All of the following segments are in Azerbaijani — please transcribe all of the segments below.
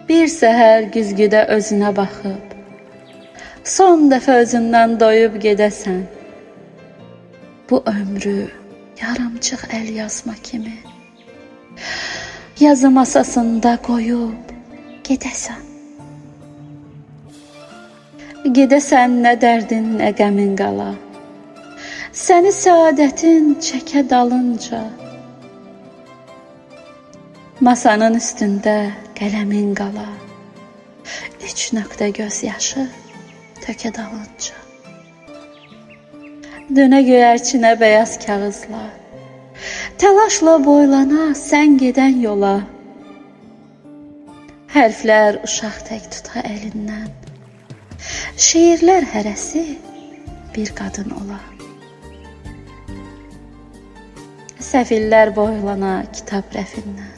Bir səhər güzgüdə özünə baxıb, son dəfə özündən doyub gedəsən. Bu ömrü yarımçıq əl yazma kimi yazı masasında qoyub gedəsən. Gedəsən, nə dərdin, nə qəmin qala. Səni səadətin çəkə dalınca. Masanın üstündə qələmin qala. Üç nöqtə göz yaşı tökə dalınca. Dönə göyərçinə bəyaz kağızlar. Təlaşla boylana sən gedən yola. Hərflər uşaq tək tuta əlindən. Şeirlər hərəsi bir qadın ola. Səfillər boylana kitab rəfindən.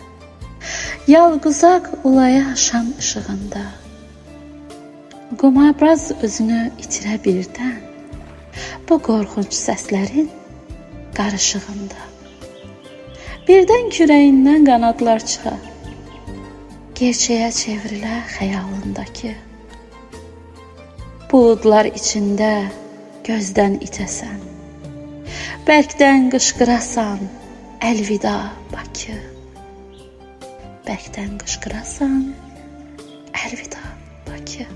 Yalquzaq ulaya şam işığında. Qumarbaz özünü itirə birdən bu qorxunc səslərin qarışığında. Birdən kürəyindən qanadlar çıxa. Gerçəyə çevrilə xəyalındakı. Buludlar içində gözdən itəsən. Bərkdən qışqırasan, əlvida Bakı. Bərkdən qışqırasan, əlvida Bakı.